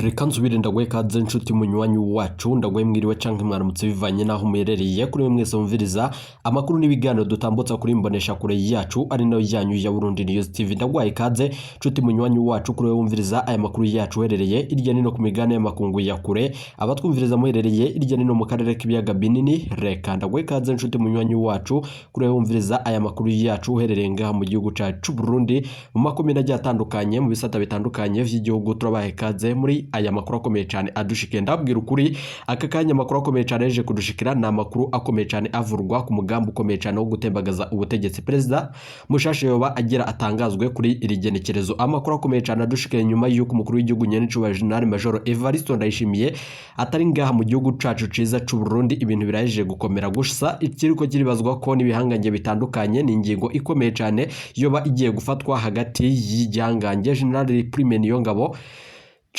Reka nsubire ndaguhe ikaze, nshuti munywanyi wacu. Ndaguhe mwiriwe canke mwaramutse, bivanye n'aho muherereye. Kuri mwe mwese mumviriza amakuru n'ibiganiro dutambutsa kuri mbonesha kure yacu, ari nayo yanyu ya Burundi News TV, ndaguhaye ikaze, nshuti munywanyi wacu. Kuri wewe wumviriza aya makuru yacu uherereye irya nino ku migabane y'amakungu ya kure, abatwumviriza muherereye irya nino mu karere k'ibiyaga binini, reka ndaguhe ikaze, nshuti munywanyi wacu. Kuri wewe wumviriza aya makuru yacu uherereye ngaha mu gihugu cacu Burundi, mu makomine agiye atandukanye, mu bisata bitandukanye vy'igihugu, turabaha ikaze muri aya makuru akomeye cyane adushikiye. Ndabwira ukuri, aka kanya amakuru akomeye cyane yaje kudushikira ni amakuru akomeye cyane avurwa ku mugambi ukomeye cyane wo gutembagaza ubutegetsi. Perezida mushasha yoba agira atangazwe kuri iri genekerezo. Amakuru akomeye cyane adushikiye nyuma y'uko umukuru w'igihugu nyenicubahiro General Major Evariste Ndayishimiye atari ngaha mu gihugu cacu ciza c'u Burundi, ibintu birahejeje gukomera. Gusa ikiriko kiribazwa ko n'ibihangange bitandukanye, ni ingingo ikomeye cyane yoba igiye gufatwa hagati y'igihangange General Prime Niyongabo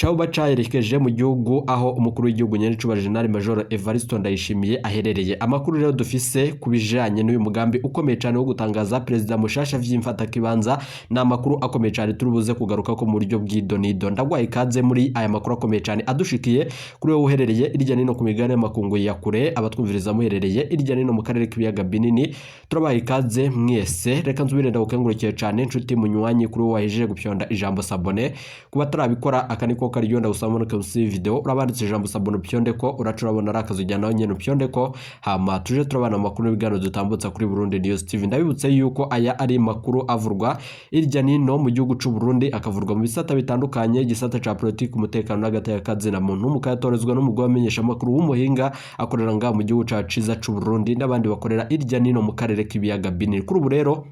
coba cayerekeje mu gihugu aho umukuru w'igihugu nyenicubahiro General Major Evariste Ndayishimiye aherereye. Amakuru rero dufise ku bijanye n'uyu mugambi ukomeye cyane wo gutangaza perezida mushasha vy'imfatakibanza ni amakuru akomeye cyane turi buze kugaruka ko mu buryo bw'idonido. Ndagwaye ikaze muri aya makuru akomeye cyane adushikiye. Kuri wowe uherereye irya nino ku migabane y'amakungu ya kure, abatwumviriza muherereye irya nino mu karere k'ibiyaga binini, turabaha ikaze mwese. Reka nsubire ndagukengurukiye cyane, nshuti munywanyi, kuri wowe wahejeje gupyonda ijambo s'abonner. Kuba atarabikora, aka niko karyo ndagusaba muri munsi video urabanditse ijambo s'abonner, upyonde ko uraca urabona ari akazu, ujyana nawe nyene upyonde ko, hama tuje turabana amakuru n'ibiganiro dutambutsa kuri Burundi News TV. Ndabibutse yuko aya ari makuru avurwa irya nino mu gihugu c'u Burundi, akavurwa mu bisata bitandukanye, igisata ca politiki, umutekano n'agateka kazina muntu, mukayatorezwa n'umugwi w'abamenyesha amakuru w'umuhinga akorera ngaha mu gihugu cacu ciza c'u Burundi n'abandi bakorera irya nino mu karere k'ibiyaga binini. Kuri ubu rero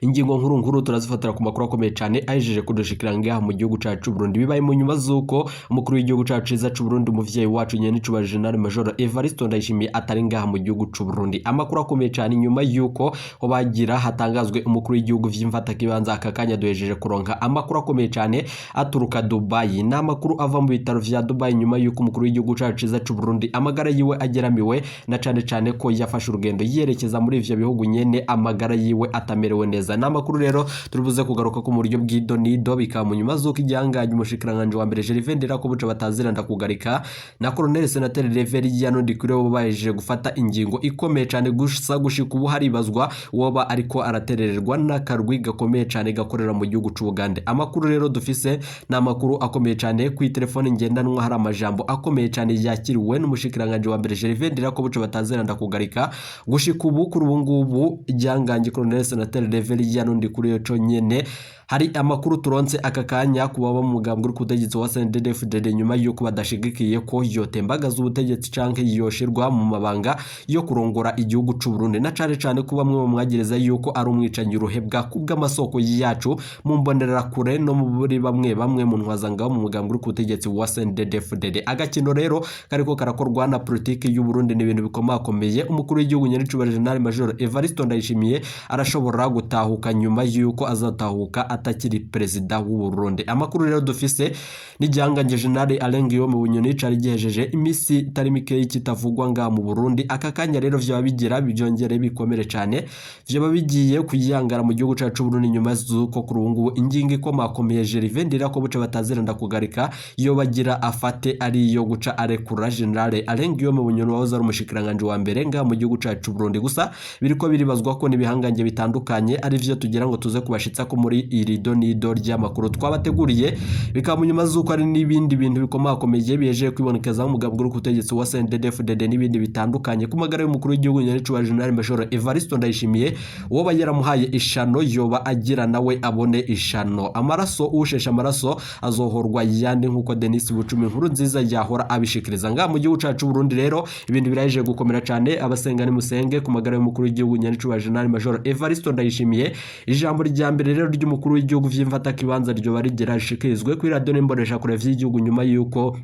ingingo nkuru nkuru turazifatira ku makuru akomeye cyane ahejeje kudushikira ngaha mu gihugu cacu Burundi. Bibaye mu nyuma z'uko umukuru w'igihugu cacu ciza c'u Burundi, umuvyeyi wacu nyenicubahiro General Major Evariste Ndayishimiye, atari ngaha mu gihugu c'u Burundi. Amakuru akomeye cyane nyuma y'uko bagira hatangazwe umukuru w'igihugu vy'imfatakibanza, aka kanya duhejeje kuronka amakuru akomeye cyane aturuka Dubai. Ni amakuru ava mu bitaro vya Dubai nyuma y'uko umukuru w'igihugu cacu ciza c'u Burundi amagara yiwe ageramiwe, na cane cane ko yafashe urugendo yerekeza muri ivyo bihugu nyene amagara yiwe atamerewe neza. Ni amakuru rero turibuze kugaruka ko mu buryo bw'idonido. Bikaba mu nyuma z'uko igihangange umushikiranganji wa mbere Gervais Ndirakobuca batazira ndakugarika na Colonel Senateri Reverien Ndikuriyo bahejeje gufata ingingo ikomeye cyane. Gusa gushika ubu haribazwa woba ariko araterererwa n'akarwi gakomeye cyane gakorera mu gihugu c'u Bugande. Amakuru rero dufise ni amakuru akomeye cyane. Ku telefone ngendanwa hari amajambo akomeye cyane yakiriwe n'umushikiranganji wa mbere Gervais Ndirakobuca batazira ndakugarika. Gushika ubu, kuri ubu ngubu, igihangange Colonel Senateri Reverien Ndikuriyo conyene, hari amakuru turonse aka kanya kuba mu mugambwe uri ku butegetsi wa CNDD-FDD, nyuma y'uko badashigikiye ko yotembagaza ubutegetsi canke yoshirwa mu mabanga yo kurongora igihugu c'u Burundi, na cane cane ko bamwe bamwagereza yuko ari umwicanyi ruhebwa. Kubw'amasoko yacu mu mbonerakure no muri bamwe bamwe mu ntwazangabo mu mugambwe uri ku butegetsi wa CNDD-FDD, agakino rero kariko karakorwa na politiki y'u Burundi ni ibintu bikomakomeye. Umukuru w'igihugu nyenicubahiro General Major Evariste Ndayishimiye arashobora gutahuka nyuma y'uko azatahuka atakiri perezida w'u Burundi. Amakuru rero dufise n'igihangange General Alain Guillaume Bunyoni cari gihejeje imisi itari mikeyi kitavugwa ngaha mu Burundi. Aka kanya rero vyoba bigira byongere bikomere cane, vyoba bigiye kuyangara mu gihugu cacu Burundi, nyuma z'uko kuri ubu ngubu ingingo ikomakomeye Gervais Ndirakobuca batazira ndakugarika iyo bagira afate ari iyo guca arekura General Alain Guillaume Bunyoni wahoze ari umushikiranganji wa mbere ngaha mu gihugu cacu Burundi. Gusa biriko biribazwa ko n'ibihangange bitandukanye ari vyo tugira ngo tuze kubashitsa ko muri iri donido ry'amakuru twabateguriye. Bikaba mu nyuma z'uko hari n'ibindi bintu bikomakomeye bihejeje kwibonekeza mu mugambwe uri ku butegetsi wa CNDD-FDD n'ibindi bitandukanye ku magara y'umukuru w'igihugu nyenicubahiro General Major Evariste Ndayishimiye. Uwo yaramuhaye ishano yoba agira nawe abone ishano. Amaraso, usheshe amaraso azohorwa yandi, nk'uko Denis Bucumi inkuru nziza yahora abishikiriza ngaha mu gihugu cacu Burundi. Rero ibintu birahejeje gukomera cyane. Abasenga ni musenge ku magara y'umukuru w'igihugu nyenicubahiro General Major Evariste Ndayishimiye. Ijambo rya mbere rero ry'umukuru w'igihugu vy'imfatakibanza ryoba rigera rishikirizwe kuri radiyo n'imbonesha kure vy'igihugu nyuma y'uko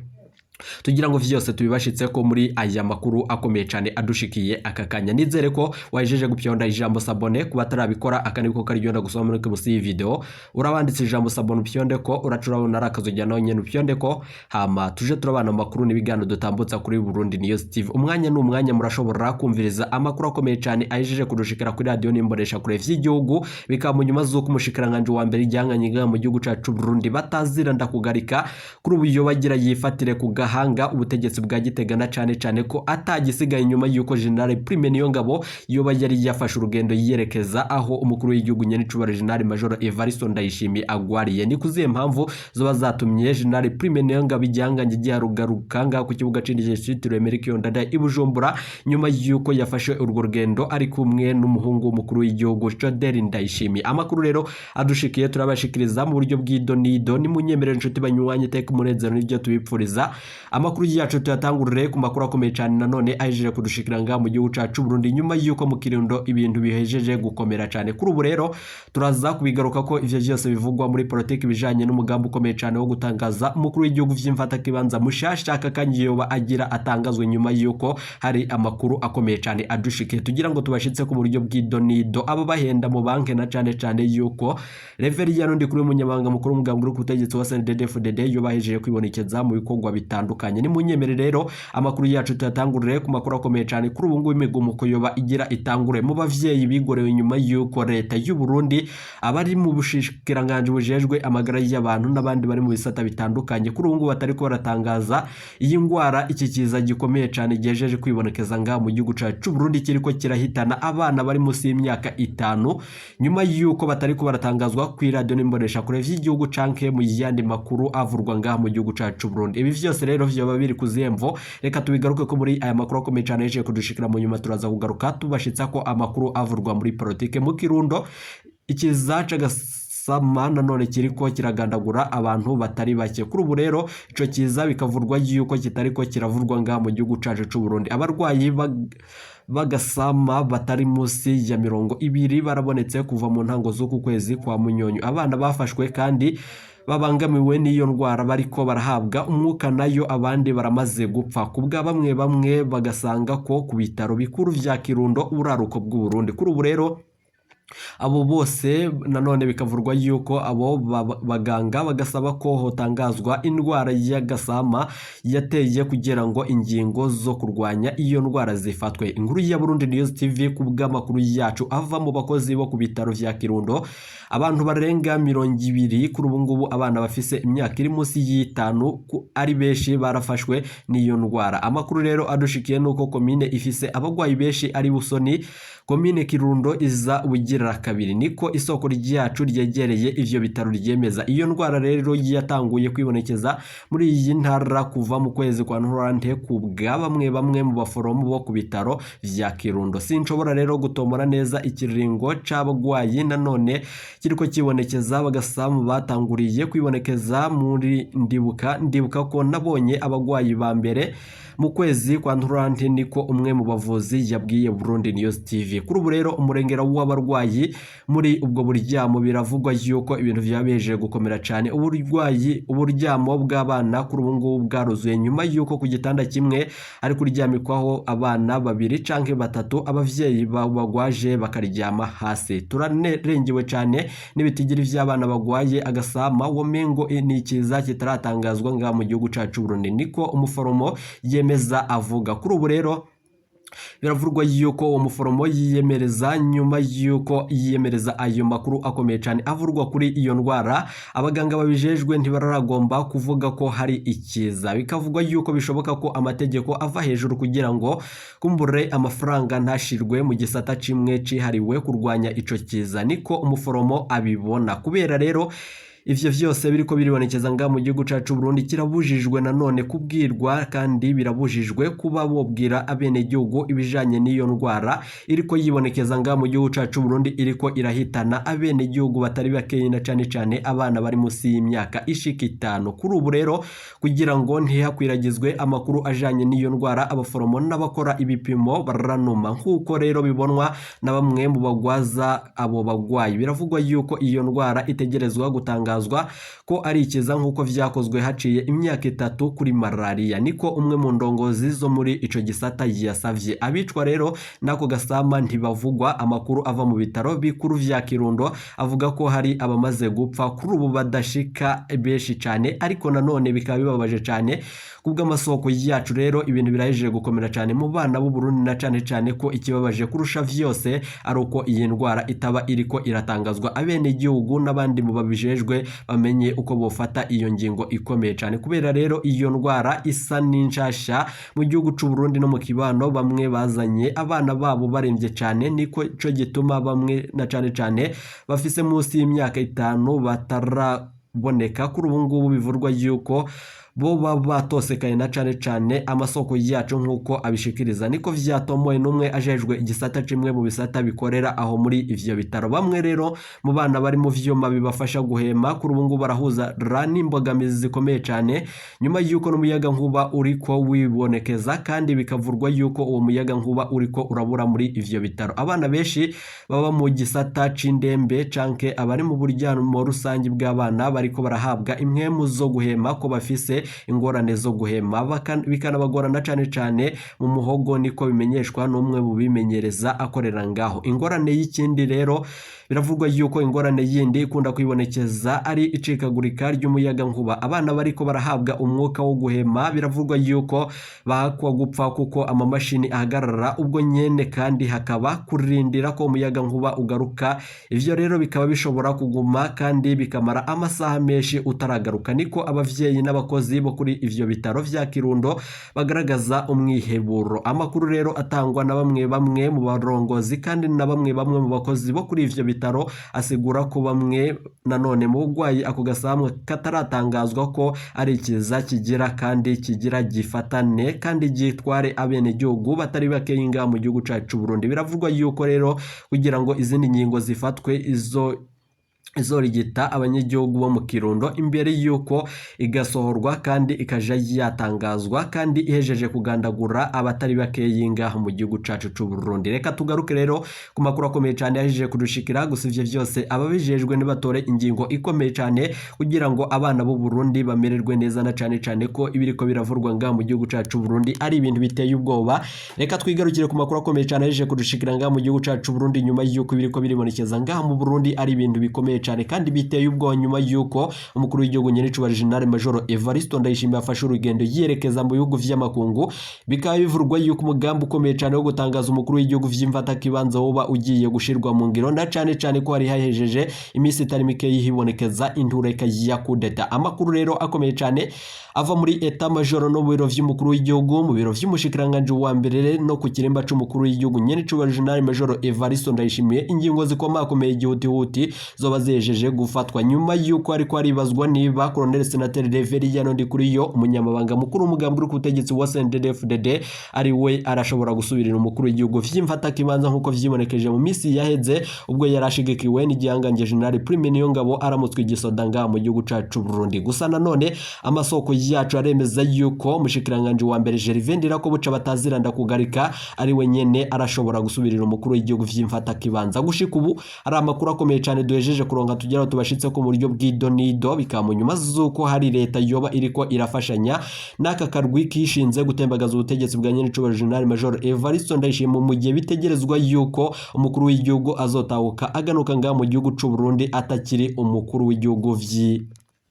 Tugira ngo vyose tubibashitse ko muri aya makuru akomeye cane adushikiye aka kanya. Nizere ko wajeje gupyonda ijambo s'abonner. Kuba atarabikora, aka niko karyonda gusoma muri musi y'iyi video. Urabanditse ijambo s'abonner, upyonde ko uraca urabona ari akazogera, nawe nyene upyonde ko, hama tuje turabana mu makuru n'ibiganiro dutambutsa kuri Burundi News TV. Umwanya ni umwanya murashobora kumviriza amakuru akomeye cane ahejeje kudushikira kuri radio n'imbonesha kure vy'igihugu. Bikaba mu nyuma z'uko umushikiranganji wa mbere ijyanganye mu gihugu cacu Burundi batazira ndakugarika kuri ubu yo bagira yifatire ku gahanga ubutegetsi bwa Gitega, na cane cane ko atagisigaye inyuma y'uko General Prime Niyongabo yoba yari yafashe urugendo yerekeza aho umukuru w'igihugu nyenicubahiro General Major Evariste Ndayishimiye agwariye. Ni kuzihe mpamvu zoba zatumye General Prime Niyongabo igihangange giharugaruka ngaho ku kibuga c'indege citiriwe Melchior Ndadaye i Bujumbura, nyuma y'uko yafashe urwo rugendo ari kumwe n'umuhungu w'umukuru w'igihugu Jodel Ndayishimiye? Amakuru rero adushikiye turabashikiriza mu buryo bw'idonido. Nimunyemerere inshuti banywanyi, teka umunezero n'ibyo tubipfuriza. Amakuru yacu tuyatangurire ku makuru akomeye cyane nanone ahejeje kudushikira ngaha mu gihugu cacu Burundi, nyuma y'uko mu Kirundo ibintu bihejeje gukomera cyane. Kuri ubu rero turaza kubigaruka ko ivyo vyose bivugwa muri politiki bijanye n'umugambi ukomeye cyane wo gutangaza umukuru w'igihugu vy'imfatakibanza mushasha aka kanya yoba agira atangazwe, nyuma y'uko hari amakuru akomeye cyane adushikiye tugira ngo tubashitse ku buryo bw'idonido. Abo bahenda mu banke, na cane cane yuko Reverien Ndikuri, umunyamabanga mukuru w'umugambi uri ku butegetsi wa CNDD-FDD, yobahejeje kwibonekeza mu bikorwa bitandukanye. Ni munyemere rero amakuru yacu tuyatangurire ku makuru akomeye cyane. Kuri ubu ngubu imigumuko yoba igira itangure mu bavyeyi bigorewe, nyuma y'uko leta y'u Burundi, abari mu bushikiranganji bujejwe amagara y'abantu n'abandi bari mu bisata bitandukanye, kuri ubu ngubu batariko baratangaza iyi ngwara, iki kiza gikomeye cyane gihejeje kwibonekeza ngaha mu gihugu cacu c'u Burundi, kiriko kirahitana abana bari munsi y'imyaka 5, nyuma y'uko batariko baratangazwa ku iradiyo n'imbonesha kure vy'igihugu canke mu yandi makuru avurwa ngaha mu gihugu cacu c'u Burundi. Ibi vyose rero vyoba biri ku zihemvo, reka tubigaruke ko muri aya makuru akomeye cyane yaje kudushikira. Mu nyuma turaza kugaruka tubashitsa ko amakuru avurwa muri politike mu Kirundo, ikiza c'agasama nanone kiriko kiragandagura abantu batari bake. Kuri ubu rero ico kiza bikavurwa yuko kitariko kiravurwa ngaha mu gihugu cacu c'u Burundi. Abarwayi bagasama batari munsi ya 20 barabonetse kuva mu ntango z'uku kwezi kwa Munyonyo. Abana bafashwe kandi babangamiwe n'iyo ndwara bariko barahabwa umwuka, nayo abandi baramaze gupfa. Kubwa bamwe bamwe bagasanga ko ku bitaro bikuru vya Kirundo, uburaruko bw'u Burundi. Kuri ubu rero abo bose nanone bikavurwa yuko abo baganga bagasaba ko hotangazwa indwara y'agasama yateye kugira ngo ingingo zo kurwanya iyo ndwara zifatwe. Inkuru ya Burundi News TV: ku bw'amakuru yacu ava mu bakozi bo ku bitaro vya Kirundo, abantu barenga 20 kuri ubu ngubu, abana bafise imyaka iri munsi y'5 ari benshi, barafashwe n'iyo ndwara. Amakuru rero adushikiye nuko komine ifise abagwayi benshi ari Busoni, komine Kirundo iza ubugira kabiri, niko isoko ryacu ryegereye ivyo bitaro ryemeza. Iyo ndwara rero yatanguye kwibonekeza muri iyi ntara kuva mu kwezi kwa Ntwarante, ku bwa bamwe bamwe mu baforomo bo ku bitaro vya Kirundo. Sinshobora rero gutomora neza ikiringo c'abagwayi nanone kiriko kibonekeza bagasamu batanguriye kwibonekeza muri ndibuka ko nabonye abagwayi ba mbere mu kwezi kwa Ntwarante, niko umwe mu bavuzi yabwiye Burundi News TV. Kuri ubu rero umurengera w'abarwayi muri ubwo buryamo, biravugwa yuko ibintu vyabeje gukomera cyane. Uburwayi, uburyamo bw'abana kuri ubu ngubu bwaruzuye, nyuma yuko ku gitanda kimwe ari kuryamikwaho abana babiri canke batatu, abavyeyi bagwaje bakaryama hasi. Turarengewe cyane n'ibitigiri vy'abana bagwaye agasama, womengo ni ikiza kitaratangazwa ngaha mu gihugu cacu Burundi, niko umuforomo yemeza avuga. Kuri ubu rero biravurwa yuko uwo muforomo yiyemereza, nyuma yuko yiyemereza ayo makuru akomeye cyane avurwa kuri iyo ndwara, abaganga babijejwe ntibaragomba kuvuga ko hari ikiza. Bikavugwa yuko bishoboka ko amategeko ava hejuru kugira ngo kumbure amafaranga ntashirwe mu gisata kimwe cihariwe kurwanya ico kiza, niko umuforomo abibona. Kubera rero ivyo vyose biriko biribonekeza ngaha mu gihugu cacu Burundi, kirabujijwe nanone kubwirwa, kandi birabujijwe kuba bobwira abenegihugu ibijanye n'iyo ndwara iriko yibonekeza ngaha mu gihugu cacu Burundi, iriko irahitana abenegihugu batari bakeyi, na cane cane abana bari munsi y'imyaka ishika 5. Kuri ubu rero kugira ngo ntihakwiragizwe amakuru ajanye n'iyo ndwara, abaforomo n'abakora ibipimo baranuma, nk'uko rero bibonwa na bamwe mu bagwaza abo bagwayi. Biravugwa yuko iyo ndwara itegerezwa gutangazwa gutangazwa ko ari ikiza nk'uko vyakozwe haciye imyaka 3 kuri malaria, niko umwe mu ndongozi zo muri ico gisata yasavye. Abicwa rero n'ako gasama ntibavugwa. Amakuru ava mu bitaro bikuru vya Kirundo avuga ko hari abamaze gupfa kuri ubu badashika benshi cane, ariko nanone bikaba bibabaje cane kubw'amasoko yacu. Rero ibintu birahejeje gukomera cane mu bana b'u Burundi, na cane cane ko ikibabaje kurusha vyose ari uko iyi ndwara itaba iriko iratangazwa abene igihugu n'abandi mu babijejwe bamenye uko bofata iyo ngingo ikomeye cane. Kubera rero iyo ndwara isa n'inshasha mu gihugu c'u Burundi no mu kibano, bamwe bazanye abana babo baremvye cane, niko co gituma bamwe na cane cane bafise munsi y'imyaka 5 bataraboneka. Kuri ubu ngubu bivurwa yuko bo baba batosekaye na cane cane amasoko yacu nk'uko abishikiriza, niko vyatomoye n'umwe ajejwe igisata cimwe mu bisata bikorera aho muri ivyo bitaro. Bamwe rero mu bana bari mu vyuma bibafasha guhema kuri ubu ngubu barahuza n'imbogamizi zikomeye cane nyuma y'uko n'umuyaga nkuba uriko wibonekeza, kandi bikavurwa yuko uwo muyaga nkuba uriko urabura muri ivyo bitaro. Abana benshi baba mu gisata c'indembe canke abari mu buryamo rusangi bw'abana bariko barahabwa impwemu zo guhema ko bafise ingorane zo guhema, bikanabagorana cane cane mu muhogo, niko bimenyeshwa n'umwe mu bimenyereza akorera ngaho. Ingorane y'ikindi rero, biravugwa yuko ingorane yindi ikunda kwibonekeza ari icikagurika ry'umuyaga nkuba. Abana bariko barahabwa umwuka wo guhema biravugwa yuko bahakwa gupfa kuko amamashini ahagarara ubwo nyene, kandi hakaba kurindira ko umuyaga nkuba ugaruka. Ivyo rero bikaba bishobora kuguma kandi bikamara amasaha menshi utaragaruka, niko abavyeyi n'abakozi bo kuri ivyo bitaro vya Kirundo bagaragaza umwiheburo. Amakuru rero atangwa na bamwe bamwe mu barongozi kandi na bamwe bamwe mu bakozi bo kuri ivyo bitaro asigura ko bamwe nanone mu burwayi ako gasamwa kataratangazwa ko ari ikiza kigira kandi kigira gifatane kandi gitware abenegihugu batari bakeyi ngaha mu gihugu cacu Burundi. Biravugwa yuko rero kugira ngo izindi ngingo zifatwe izo izorigita abanyagihugu bo mu Kirundo imbere y'uko igasohorwa kandi ikaja yatangazwa kandi ihejeje kugandagura abatari bakeyi ngaha mu gihugu cacu c'u Burundi. Reka tugaruke rero ku makuru akomeye cane yahejeje kudushikira. Gusa ivyo vyose ababijejwe nibatore ingingo ikomeye cane kugira ngo abana b'u Burundi bamererwe neza, na cane cane ko ibiriko biravurwa ngaha mu gihugu cacu c'u Burundi ari ibintu biteye ubwoba. Reka twigarukire ku makuru akomeye cane yahejeje kudushikira ngaha mu gihugu cacu c'u Burundi nyuma y'uko ibiriko biribonekeza ngaha mu Burundi ari ibintu bikomeye cane kandi biteye ubwoba, nyuma y'uko umukuru w'igihugu nyenicubahiro General Major Evariste Ndayishimiye afashe urugendo yerekeza mu bihugu vy'amakungu. Bikaba bivurwa yuko umugambi ukomeye cane wo gutangaza umukuru w'igihugu vy'imfatakibanza woba ugiye gushirwa mu ngiro, na cane cane ko hari hahejeje iminsi itari mike yihibonekeza intureka ya kudeta. Amakuru rero akomeye cane ava muri état major no mu biro vy'umukuru w'igihugu, mu biro vy'umushikiranganji wa mbere no ku kirimba c'umukuru w'igihugu nyenicubahiro General Major Evariste Ndayishimiye, ingingo zikomakomeye igihutihuti zoba zihejeje gufatwa nyuma y'uko ariko haribazwa niba Colonel Senateri Reverien Ndikuriyo, umunyamabanga mukuru w'umugambi uri ku butegetsi wa CNDD-FDD, ari we arashobora gusubirira umukuru w'igihugu vy'imfatakibanza nk'uko vyibonekeje mu minsi yaheze ubwo yari ashigikiwe n'igihangange General Prime Niyongabo aramutswe igisoda ngaha mu gihugu cacu Burundi. Gusa nanone amasoko yacu aremeza yuko umushikiranganji wa mbere Gervais Ndirakobuca bataziranda kugarika ari we nyene arashobora gusubirira umukuru w'igihugu vy'imfatakibanza. Gushika ubu hari amakuru akomeye cane duhejeje kuronka tugeraho tubashitse ko mu buryo bw'idonido, bikaba mu nyuma z'uko hari leta yoba iriko irafashanya n'aka karwi kishinze gutembagaza ubutegetsi bwa nyenicubahiro General Major Evariste Ndayishimiye, mu gihe bitegerezwa yuko umukuru w'igihugu azotahuka aganuka ngaha mu gihugu c'u Burundi atakiri umukuru w'igihugu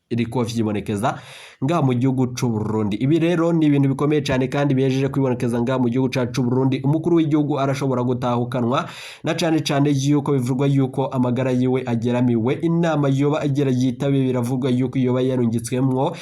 iriko vyibonekeza ngaha mu gihugu c'u Burundi. Ibi rero ni ibintu bikomeye cane kandi bihejeje kwibonekeza ngaha mu gihugu cacu c'u Burundi. Umukuru w'igihugu arashobora gutahukanwa na cane cane yuko bivugwa yuko amagara yiwe ageramiwe. Inama yoba agera yitabe biravugwa yuko yoba yarungitswemwo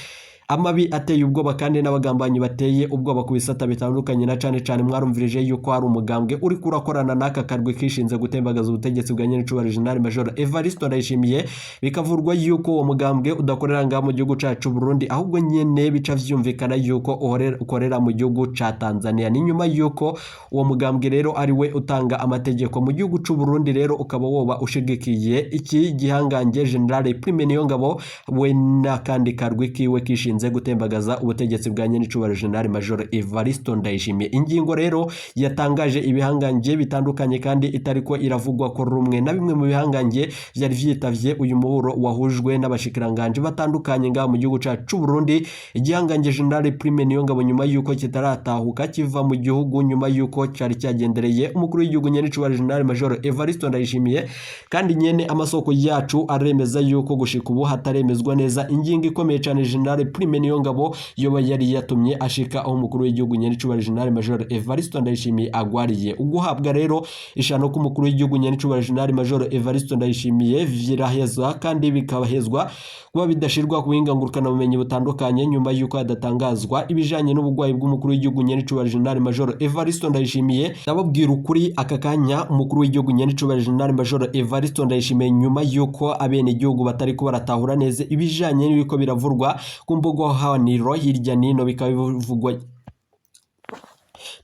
amabi ateye ubwoba kandi n'abagambanyi bateye ubwoba ku bisata bitandukanye, na cane cane mwarumvirije yuko hari umugambwe uri kurakorana n'aka karwi kishinze gutembagaza ubutegetsi bwa nyenicubahiro General Major Evariste Ndayishimiye. Bikavurwa yuko uwo mugambwe udakorera ngaha mu gihugu cacu Burundi, ahubwo nyene bica vyumvikana yuko ukorera mu gihugu ca Tanzania. Ni nyuma yuko uwo mugambwe rero ari we utanga amategeko mu gihugu c'u Burundi, rero ukaba woba ushigikiye iki gihangange General Prime Niyongabo we n'akandi karwi kiwe kishinze kishinze gutembagaza ubutegetsi bwa nyenicubahiro General Major Evaristo Ndayishimiye. Ingingo rero yatangaje ibihangange bitandukanye kandi itariko iravugwa ko rumwe na bimwe mu bihangange vyari vyitavye uyu muhuro wahujwe n'abashikiranganje batandukanye ngaha mu gihugu cacu c'u Burundi. Igihangange General Prime Niyongabo, nyuma yuko kitaratahuka kiva mu gihugu, nyuma yuko cari cyagendereye umukuru w'igihugu nyenicubahiro General Major Evaristo Ndayishimiye, kandi nyene amasoko yacu aremeza yuko gushika ubu hataremezwa neza ingingo ikomeye cane General Prime Niyongabo yoba yari yatumye ashika aho umukuru w'igihugu nyenicubahiro General Major Evaristo Ndayishimiye agwariye. Uguhabwa rero ishano k'umukuru w'igihugu nyenicubahiro General Major Evaristo Ndayishimiye virahezwa kandi bikabahezwa kuba bidashirwa ku buhinga ngurukanabumenyi butandukanye, nyuma yuko hadatangazwa ibijanye n'ubugwayi bw'umukuru w'igihugu nyenicubahiro General Major Evaristo Ndayishimiye. Ndababwira ukuri, aka kanya umukuru w'igihugu nyenicubahiro General Major Evaristo Ndayishimiye, nyuma yuko abenegihugu batariko baratahura neza ibijanye n'ibiko biravurwa ku mbuga hwaniro hirya nino, bikaba bivugwa.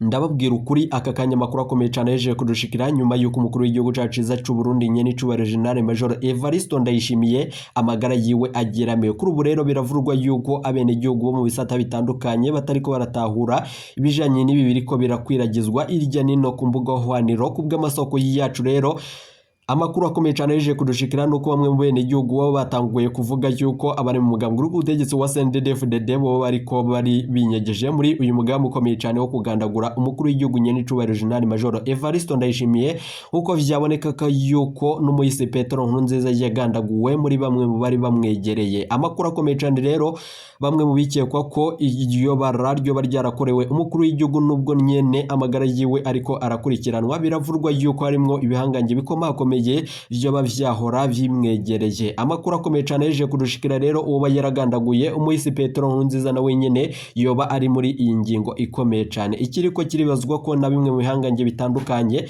Ndababwira ukuri, aka kanya amakuru akomeye cyane yaje kudushikira nyuma yuko umukuru w'igihugu cacu ciza c'u Burundi nyenicubahiro General Major Evaristo Ndayishimiye amagara yiwe ageramiwe. Kuri ubu rero biravurwa yuko abenegihugu bo mu bisata bitandukanye batariko baratahura ibijanye n'ibi biriko birakwiragizwa hirya nino ku mbuga hwaniro. Kubw'amasoko yacu rero, amakuru akomeye cyane yaje kudushikira nuko bamwe mu benegihugu baba batanguye kuvuga yuko abari mu mugambi w'ubutegetsi wa CNDD-FDD bo bariko bari binyegeje muri uyu mugambi ukomeye cyane wo kugandagura umukuru w'igihugu nyenicubahiro General Major Evaristo Ndayishimiye, uko vyaboneka ko yuko n'umuyisi Petero Nkurunziza yagandaguwe muri bamwe mu bari bamwegereye. Amakuru akomeye cyane rero, bamwe mu bikekwa ko iryo bara ryoba ryarakorewe umukuru w'igihugu, nubwo nyene amagara yiwe ariko arakurikiranwa, biravurwa yuko harimwo ibihangange bikomakomeye vyoba vyahora vyimwegereye. Amakuru akomeye cyane yaje kudushikira rero, uwo yaragandaguye umuhisi Petero Nkurunziza na wenyene yoba ari muri iyi ngingo ikomeye cyane ikiriko kiribazwa ko na bimwe mu bihangange bitandukanye.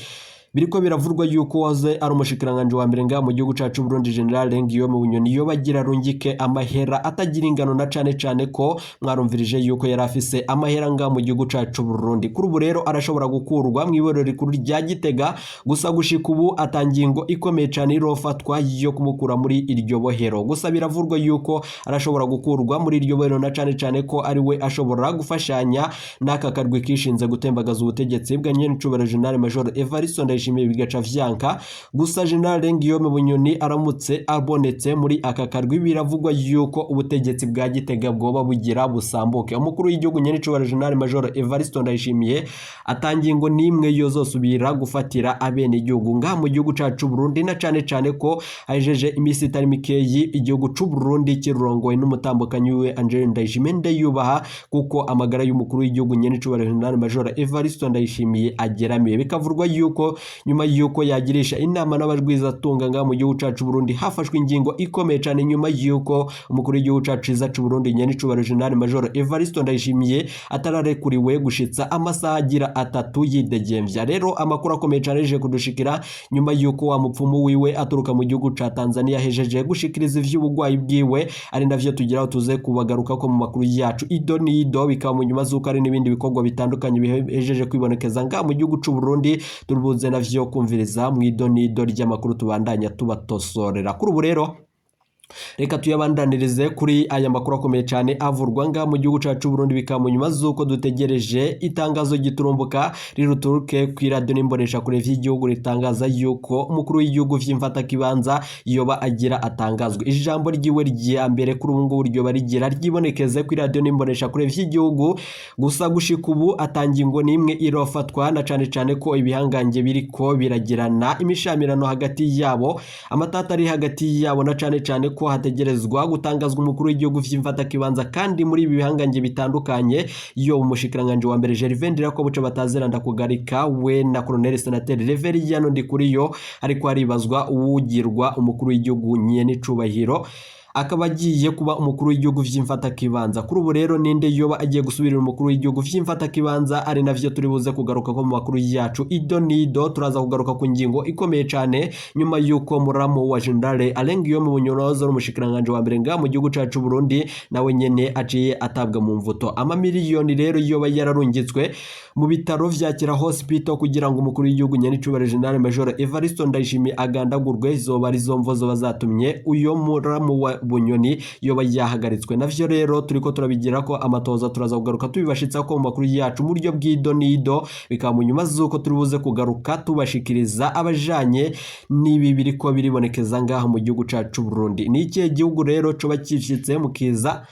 Biriko biravurwa yuko waze ari umushikiranganje wa mbere ngaha mu gihugu cacu Burundi, General Guillaume Bunyoni, yoba agira arungike amahera atagira ingano, na cane cane ko mwarumvirije yuko yari afise amahera ngaha mu gihugu cacu Burundi. Kuri ubu rero arashobora gukurwa mu iborero rikuru rya Gitega, gusa gushika ubu atangingo ikomeye cane irofatwa yo kumukura muri iryo bohero. Gusa biravurwa yuko arashobora gukurwa muri iryo bohero, na cane cane ko ari we ashobora gufashanya n'aka karwi kishinze gutembagaza ubutegetsi bwa nyenicubahiro General Major Evaristo Ndayishimiye, bigaca vyanka. Gusa General Guillaume Bunyoni aramutse abonetse muri aka karwi, biravugwa yuko ubutegetsi bwa Gitega bwoba bugira busambuke. Umukuru w'igihugu nyenicubahiro General Major Evaristo Ndayishimiye atangingo n'imwe yozosubira gufatira abenegihugu ngaha mu gihugu cacu Burundi, na cane cane ko ajeje imisi itari mikeyi igihugu c'u Burundi kirongowe n'umutambukanyi wiwe Angeline Ndayishimiye ndayubaha, kuko amagara y'umukuru w'igihugu nyenicubahiro General Major Evaristo Ndayishimiye ageramiwe. Bikavurwa yuko nyuma yuko yagirisha inama n'abajwizatunga ngaha mu gihugu cacu Burundi, hafashwe ingingo ikomeye cane nyuma yuko umukuru w'igihugu cacu ciza c'u Burundi nyenicubahiro General Major Evaristo Ndayishimiye atararekuriwe gushitsa amasaha agira 3 yidegemvya. Rero amakuru akomeye cane yaje kudushikira nyuma yuko wa mupfumu wiwe aturuka mu gihugu ca Tanzania hejeje gushikiriza ivy'ubugwayi bwiwe, ari navyo tugiraho tuze kubagaruka ko mu makuru yacu ido n'ido. Bikaba mu nyuma z'uko ari n'ibindi bikorwa bitandukanye bihejeje kwibonekeza ngaha mu gihugu c'u Burundi, turubuze navyo kumviriza mu ido n'ido ry'amakuru tubandanya tubatosorera. Kuri ubu rero reka tuyabandanirize kuri aya makuru akomeye cyane avurwa ngaha mu gihugu cacu Burundi. Bikaba mu nyuma z'uko dutegereje itangazo giturumbuka riruturuke ku iradiyo n'imbonesha kure vy'igihugu, ritangaza yuko umukuru w'igihugu vy'imfatakibanza yoba agira atangazwe. Ijambo ryiwe rya mbere kuri ubu ngubu ryoba rigira ryibonekeze ku iradiyo n'imbonesha kure vy'igihugu. Gusa gushika ubu atangingo n'imwe irofatwa, na cane cane ko ibihangange biriko biragirana imishamirano hagati yabo, amatata ari hagati yabo, na cane cane ko hategerezwa gutangazwa umukuru w'igihugu vy'imfatakibanza. Kandi muri ibi bihangange bitandukanye, iyo umushikiranganje wa mbere Gervais Ndirakobuca bataziranda kugarika we na Colonel Senateri Reveriyano Ndikuriyo, ariko haribazwa uwugirwa umukuru w'igihugu nyene icubahiro akaba agiye kuba umukuru w'igihugu vy'imfatakibanza. Kuri ubu rero ninde yoba agiye gusubirira umukuru w'igihugu vy'imfatakibanza, ari navyo turi buze kugaruka ko mu makuru yacu ido nido. Turaza kugaruka ku ngingo ikomeye cane nyuma yuko muramu wa General Alain Guillaume Bunyoni, umushikiranganje wa mbere ngaha mu gihugu cacu Burundi, nawe nyene aciye atabwa mu mvuto. Amamiliyoni rero yoba yararungitswe mu bitaro vya Kira Hospital kugira ngo umukuru w'igihugu nyenicubahiro General Major Evaristo Ndayishimiye agandagurwe, zoba ari zo mvo zoba zatumye uyo muramu wa Bunyoni yoba yahagaritswe. Navyo rero turiko turabigira ko amatoza, turaza kugaruka tubibashitsa ko mu makuru yacu mu buryo bw'idonido, bikaba mu nyuma z'uko turi buze kugaruka tubashikiriza abajanye n'ibi biriko biribonekeza ngaha mu gihugu cacu Burundi. Ni ikihe gihugu rero coba cishitse mu kiza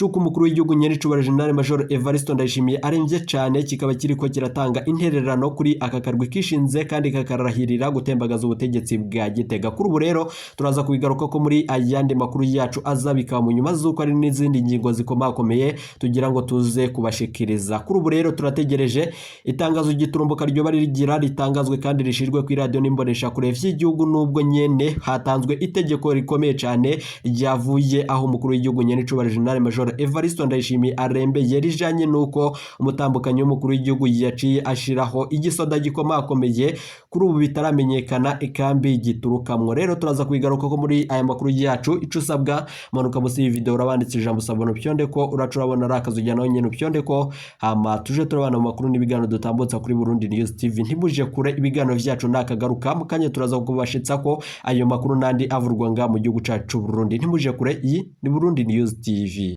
cuko umukuru w'igihugu nyenicubahiro General Major Evariste Ndayishimiye aremvye cane, kikaba kiriko kiratanga intererano kuri aka karwi kishinze kandi kakarahirira gutembagaza ubutegetsi bwa Gitega? Kuri ubu rero turaza kubigaruka ko muri ayandi makuru yacu aza, bikaba mu nyuma z'uko ari n'izindi ngingo zikomakomeye tugira ngo tuze kubashikiriza. Kuri ubu rero turategereje itangazo ry'iturumbuka ryoba rigira ritangazwe kandi rishirwe ku iradiyo n'imboneshakure vy'igihugu, nubwo nyene hatanzwe itegeko rikomeye cane ryavuye aho umukuru w'igihugu nyenicubahiro General Major Evariste Ndayishimiye arembeye, rijanye nuko umutambukanyi w'umukuru w'igihugu yaciye ashiraho igisoda gikomakomeye, kuri ubu bitaramenyekana ikambi giturukamwo. Rero turaza kubigaruka ko muri aya makuru yacu. Ico usabwa, manuka musi y'iyi video, urabanditse ijambo s'abonner, upyonde ko uraca urabona ari akazu, ujya nawe nyene upyonde ko, hama tuje turabana mu makuru n'ibiganiro dutambutsa kuri Burundi News TV. Ntimuje kure, ibiganiro vyacu nakagaruka mu kanya, turaza kubashitsa ko ayo makuru n'andi avurwa nga mu gihugu cacu Burundi. Ntimuje kure, iyi ni Burundi News TV.